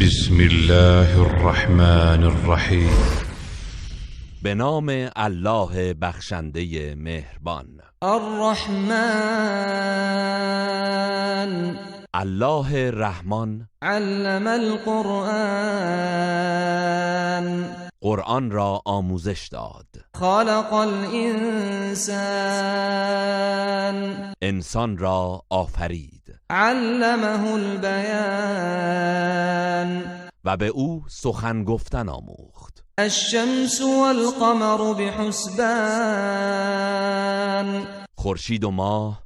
بسم الله الرحمن الرحیم. به نام الله بخشنده مهربان. الرحمن. الله رحمان. علم القرآن. قرآن را آموزش داد. خلق الانسان. انسان را آفرید. علمه البیان. و به او سخن گفتن آموخت. الشمس والقمر بحسبان. خورشید و ماه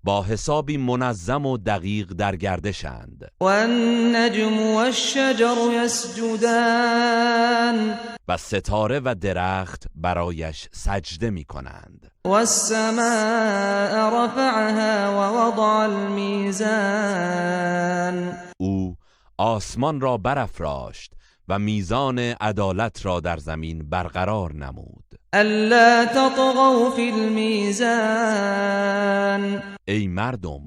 با حسابی منظم و دقیق در گردشند. والنجم والشجر یسجدان. و ستاره و درخت برایش سجده می کنند. والسماء رفعها ووضع المیزان. او آسمان را برافراشت و میزان عدالت را در زمین برقرار نمود. الا تطغوا فی المیزان. ای مردم،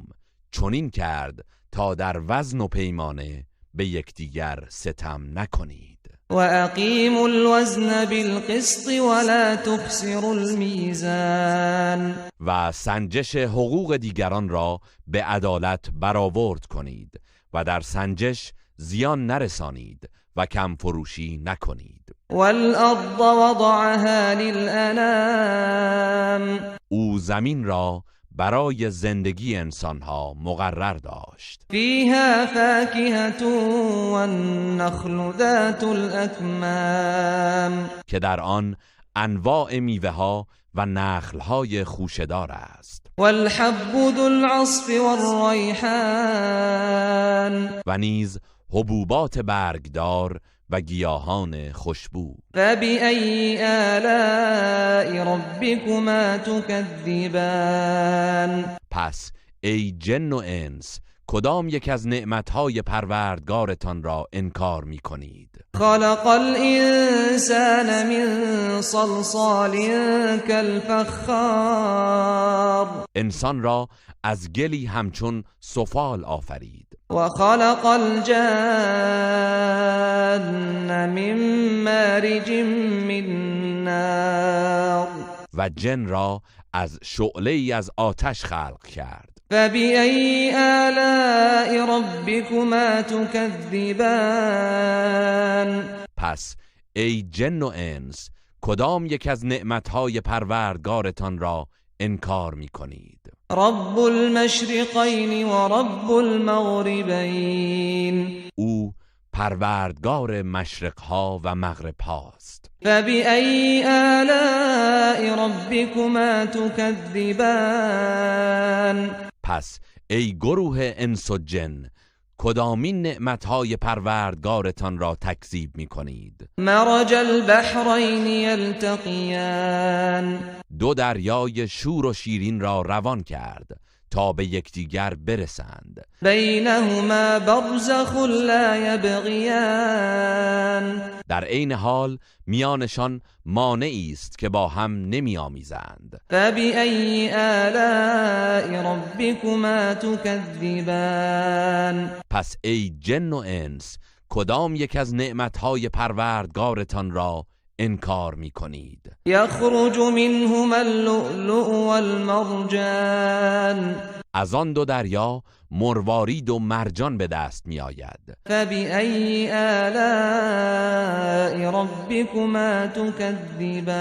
چنین کرد تا در وزن و پیمانه به یکدیگر ستم نکنید. و اقیموا الوزن بالقسط ولا تخسروا المیزان. و سنجش حقوق دیگران را به عدالت برآورد کنید و در سنجش زیان نرسانید و کم فروشی نکنید. والارض وضعها للانام. او زمین را برای زندگی انسانها مقرر داشت. فیها فاکهة والنخل ذات الاکمام. که در آن انواع میوه ها و نخلهای خوشه‌دار است. والحب ذو العصف والریحان. و نیز حبوبات برگدار و گیاهان خوشبو. فبأی آلاء ربکما تکذبان. پس ای جن و انس، کدام یک از نعمتهای پروردگارتان را انکار می کنید؟ خلق الانسان من صلصال كالفخار. انسان را از گلی همچون سفال آفرید. و خلق الجان من مارج من نار. و جن را از شعله‌ای از آتش خلق کرد. فبأی آلاء ربکما تکذبان. پس ای جن و انس، کدام یک از نعمتهای پروردگارتان را انکار می کنید؟ رب المشرقین و رب المغربین. او پروردگار مشرقها و مغرب هاست. فبأی آلاء ربکما تکذبان. پس ای گروه انس و جن، کدامین نعمتهای پروردگارتان را تکذیب می کنید؟ مرج البحرین یلتقیان. دو دریای شور و شیرین را روان کرد تا به یکدیگر برسند. بینهما برزخ لا یبغیان. در عین حال میانشان مانعی است که با هم نمیآمیزند. فبأی آلاء ربکما تکذبان. پس ای جن و انس، کدام یک از نعمتهای پروردگارتان را انکار می کنید؟ یخرج منهما اللؤلؤ والمرجان. از آن دو دریا مروارید و مرجان به دست می آید. فبأی آلاء ربکما تکذبان.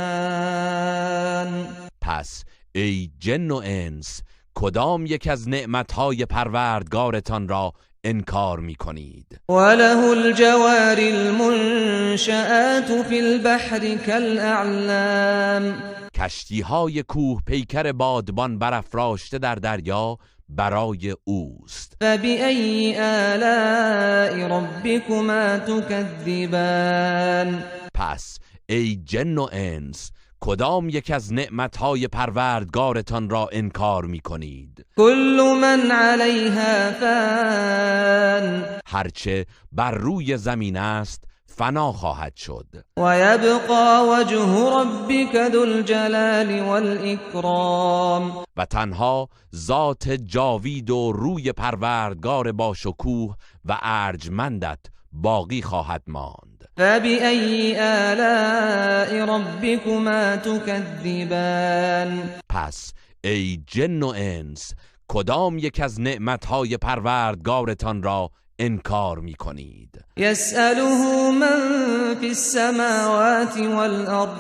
پس ای جن و انس، کدام یک از نعمتهای پروردگارتان را انکار می کنید؟ وله الجوار المنشآت فی البحر كالأعلام. کشتی های کوه پیکر بادبان برافراشته در دریا برای اوست. فبأی آلاء ربکما تکذبان. پس ای جن و انس، کدام یک از نعمتهای پروردگارتان را انکار می کنید؟ کل من علیها فان. هرچه بر روی زمین است فنا خواهد شد. و یبقى وجه ربک ذو الجلال والإکرام. و تنها ذات جاوید و روی پروردگار با شکوه و ارجمندت باقی خواهد ماند. فبأي آلاء ربكما تكذبان. پس ای جن و انس، کدام یک از نعمتهای پروردگارتان را انکار می کنید؟ يسأله من في السماوات والأرض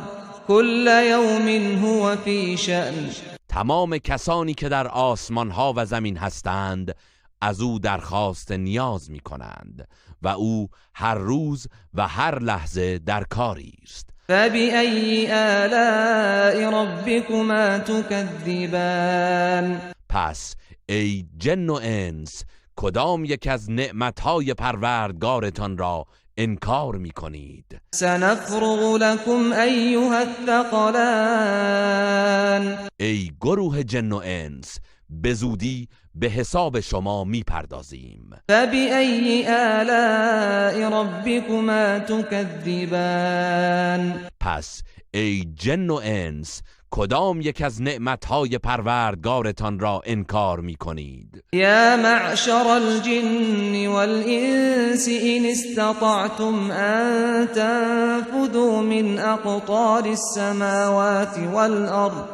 كل يوم هو في شأن. تمام کسانی که در آسمان ها و زمین هستند از او درخواست نیاز می کنند و او هر روز و هر لحظه در کاری است. فبأي آلاء ربكما تكذبان. پس ای جن و انس، کدام یک از نعمتهای پروردگارتان را انکار می کنید؟ سنفرغ لكم ایها الثقلان. ای گروه جن و انس، به زودی به حساب شما می پردازیم. فبأي آلاء ربكما تكذبان. پس ای جن و انس، کدام یک از نعمتهای پروردگارتان را انکار می کنید؟ یا معشر الجن والانس ان استطعتم ان تنفذوا من اقطار السماوات والارض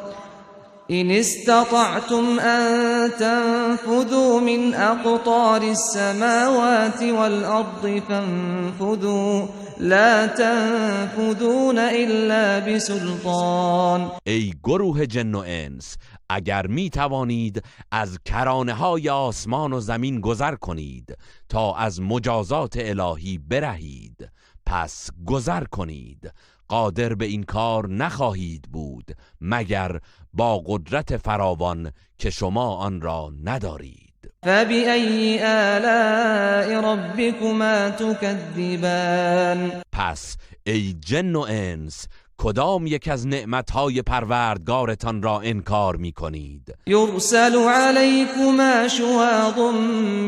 إن استطعتم أن تنفذوا من أقطار السماوات والأرض فانفذوا لا تنفذون إلا بسلطان. ای گروه جن و انس، اگر می توانید از کرانه های آسمان و زمین گذر کنید تا از مجازات الهی برهید، پس گذر کنید. قادر به این کار نخواهید بود مگر با قدرت فراوان که شما آن را ندارید. فبأي آلاء ربكما تكذبان. پس ای جن و انس، کدام یک از نعمتهای پروردگارتان را انکار می کنید؟ یرسل علیکما شواظ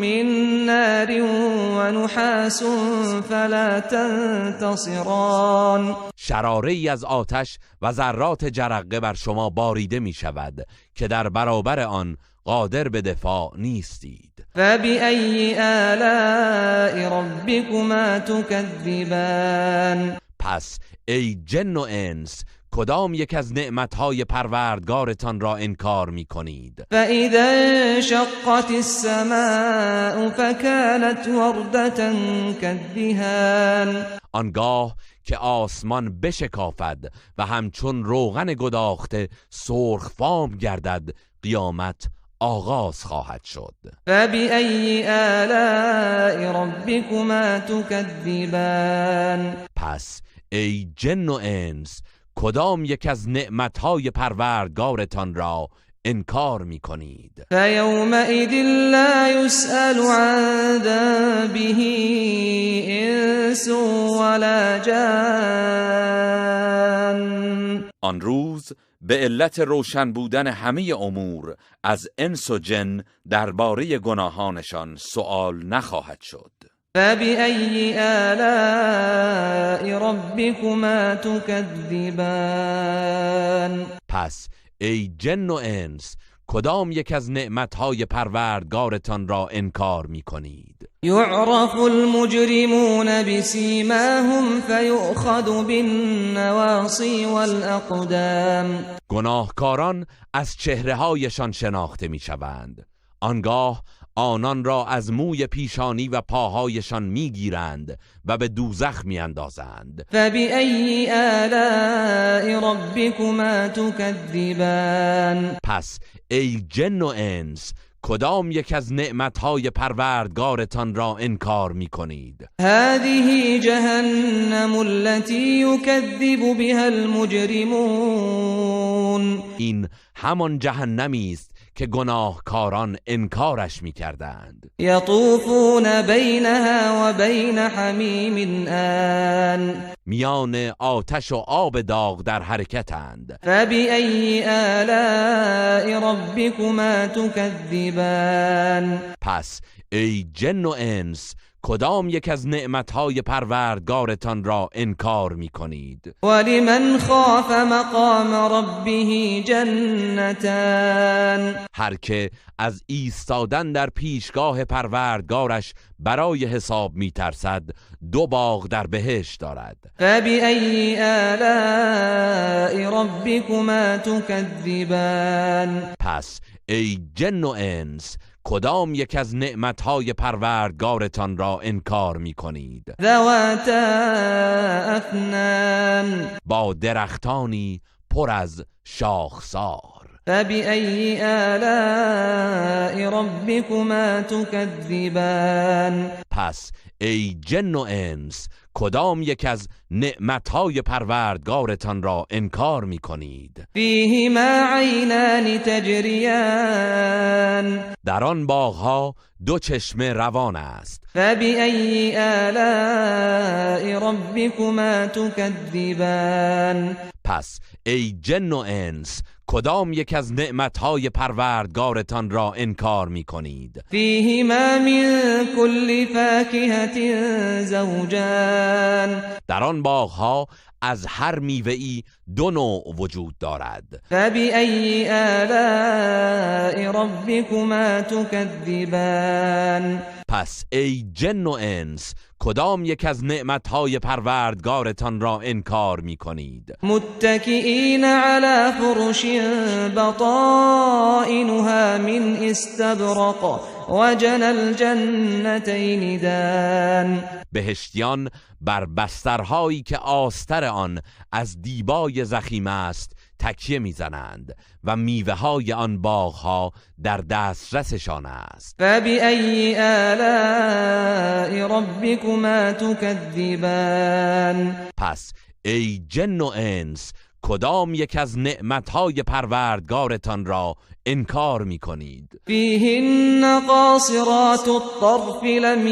من نار و نحاس فلا تنتصران. شراره‌ای از آتش و ذرات جرقه بر شما باریده می شود که در برابر آن قادر به دفاع نیستید. فبأي آلاء ربكما تكذبان. پس ای جن و انس، کدام یک از نعمتهای پروردگارتان را انکار می کنید؟ فإذا انشقت السماء فكانت وردة كالدهان. آنگاه که آسمان بشکافد و همچون روغن گداخته سرخ فام گردد، قیامت آغاز خواهد شد. فبأي آلاء ربكما تكذبان. پس ای جن و انس، کدام یک از نعمتهای پروردگارتان را انکار می کنید؟ فیومئذ لا یسأل عن ذنبه انس ولا جان. آن روز به علت روشن بودن همه امور از انس و جن درباره گناهانشان سؤال نخواهد شد. فبأي آلاء ربكما تكذبان. پس ای جن و انس، کدام یک از نعمتهای پروردگارتان را انکار می کنید؟ يعرف المجرمون بسیماهم فیؤخذ بالنواصی والأقدام. گناهکاران از چهره هایشان شناخته می شوند. آنگاه آنان را از موی پیشانی و پاهایشان میگیرند و به دوزخ میاندازند. فبأي آلاء ربكما تكذبان. پس ای جن و انس، کدام یک از نعمتهای پروردگارتان را انکار میکنید؟ هذه جهنم التي يكذب بها المجرمون. این همان جهنمی است که گناهکاران انکارش میکردند. یطوفون بینها و بین حمیم آن. میان آتش و آب داغ در حرکتند. فبأی آلاء ربکما تکذبان. پس ای جن و انس، کدام یک از نعمتهای پروردگارتان را انکار میکنید؟ ولمن خاف مقام ربه جنتان. هر که از ایستادن در پیشگاه پروردگارش برای حساب میترسد، دو باغ در بهشت دارد. فبأی آلاء ربکما تکذبان. پس ای جن و انس، کدام یک از نعمتهای پروردگارتان را انکار میکنید؟ ذواتا افنان. با درختانی پر از شاخسار. فبأی آلاء ربکما تکذبان. پس ای جن و انس، کدام یک از نعمتهای پروردگارتان را انکار میکنید؟ فیهما عینان تجریان. در آن باغها دو چشمه روان است. فبأی آلاء ربکما تکذبان. پس ای جن و انس، کدام یک از نعمتهای پروردگارتان را انکار میکنید؟ فیهما من کل فاکهة زوجان. در آن باغها از هر میوه‌ای دو نوع وجود دارد. فبأی آلاء ربکما تکذبان. پس ای جن و انس، کدام یک از نعمتهای پروردگارتان را انکار میکنید؟ متکئین علی فرش بطائنها من استبرق وجنى الجنتین دان. بهشتیان بر بسترهایی که آستر آن از دیبای ضخیم است تکیه میزنند و میوه‌های آن باغها در دسترسشان است. فبأی آلاء ربکما تکذبان. پس ای جن و انس، کدام یک از نعمتهای پروردگارتان را انکار میکنید؟ فیهن قاصرات الطرف لم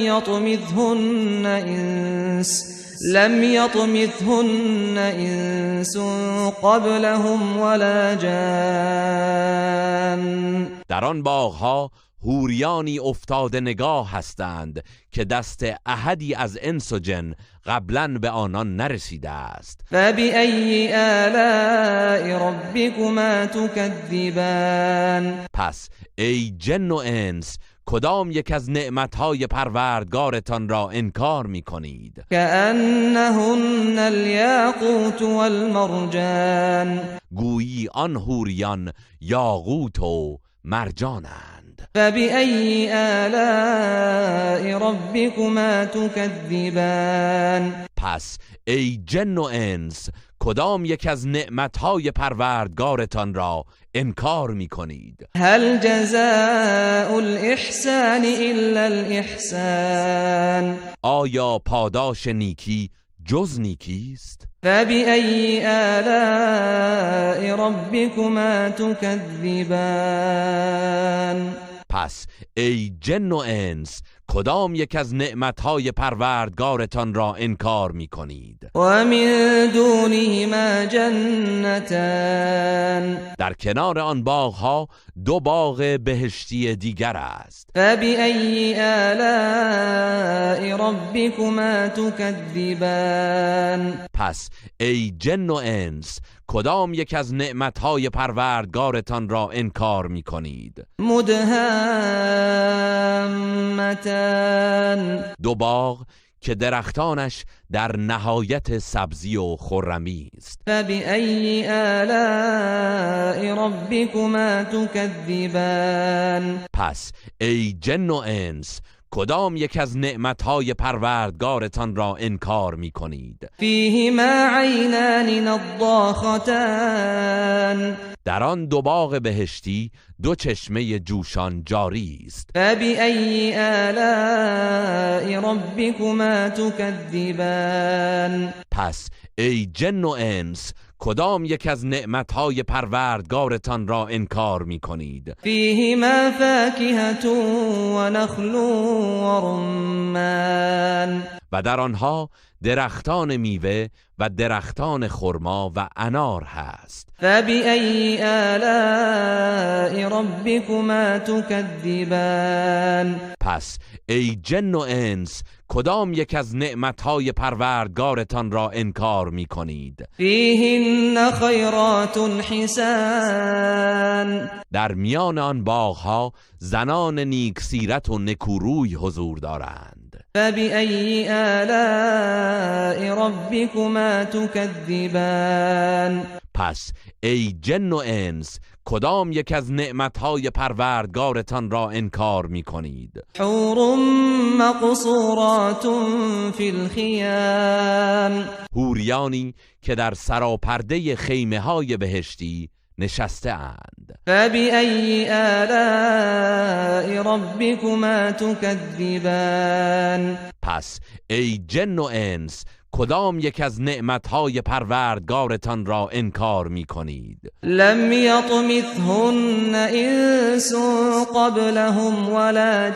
یطمثهن انس قبلهم ولا جان. در آن باغها حوریانی افتاده نگاه هستند که دست احدی از انس و جن قبلا به آنان نرسیده است. فبأی آلاء ربکما تکذبان. پس ای جن و انس، کدام یک از نعمتهای پروردگارتان را انکار میکنید؟ کأنهن الیاقوت والمرجان. گویی آن حوریان یاقوت و مرجانند. فبأی آلاء ربکما تکذبان. پس ای جن و انس، کدام یک از نعمتهای پروردگارتان را انکار میکنید؟ هل جزاء الاحسان الا الاحسان. آیا پاداش نیکی جز نیکی است؟ فبأی آلاء ربکما تکذبان. پس ای جن و انس، کدام یک از نعمتهای پروردگارتان را انکار میکنید؟ و من دونهما جنتان. در کنار آن باغها دو باغ بهشتی دیگر است. فبأی آلاء ربکما تکذبان. پس ای جن و انس، کدام یک از نعمتهای پروردگارتان را انکار میکنید؟ مدهامتان. دو باغ که درختانش در نهایت سبزی و خرمی است. فبأی آلاء ربکما تکذبان. پس ای جن و انس، کدام یک از نعمتهای پروردگارتان را انکار میکنید؟ فیهما عینان نضاختان. در آن دو باغ بهشتی دو چشمه جوشان جاری است. فبأی آلاء ربکما تکذبان. پس ای جن و انس، کدام یک از نعمتهای پروردگارتان را انکار میکنید؟ فیهما فاکهة و نخل و رمان. و در آنها درختان میوه و درختان خرما و انار هست. فبأي آلاء ربكما تكذبان. پس ای جن و انس کدام یک از نعمتهای پروردگارتان را انکار می کنید؟ فیهن خیرات حسان. در میان آن باغها زنان نیک سیرت و نکوروی حضور دارند. فبأي آلاء ربكما تكذبان. پس ای جن و انس کدام یک از نعمتهای پروردگارتان را انکار می کنید؟ حور مقصورات فی الخیام. حوریانی که در سراپرده خیمه های بهشتی نشسته اند. فبأي آلاء ربكما تكذبان. پس ای جن و انس کدام یک از نعمتهای پروردگارتان را انکار می کنید؟ لم یطمثهن انس قبلهم ولا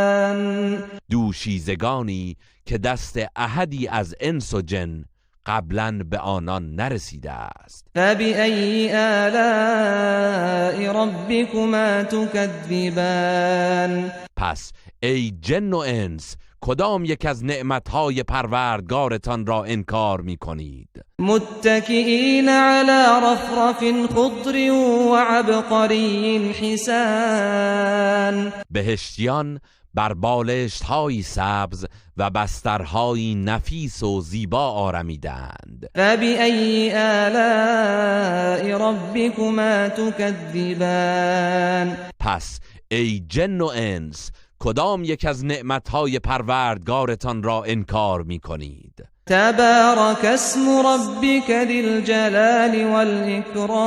جان. دوشیزگانی که دست احدی از انس و جن قبلا به آنان نرسیده است. فبأي آلاء ربكما تكذبان. پس ای جن و انس کدام یک از نعمتهای پروردگارتان را انکار می کنید؟ متکئین علی رفرف خضر وعبقری حسان. بهشتیان بر بالشت‌های سبز و بسترهای نفیس و زیبا آرمیدند. فبأي آلاء ربكما تكذبان. پس ای جن و انس کدام یک از نعمتهای پروردگارتان را انکار می کنید؟ تبارک اسم ربک ذی الجلال والإکرام.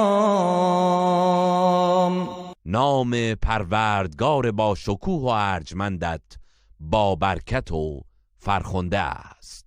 نام پروردگار با شکوه و ارجمندت با برکت و فرخنده است.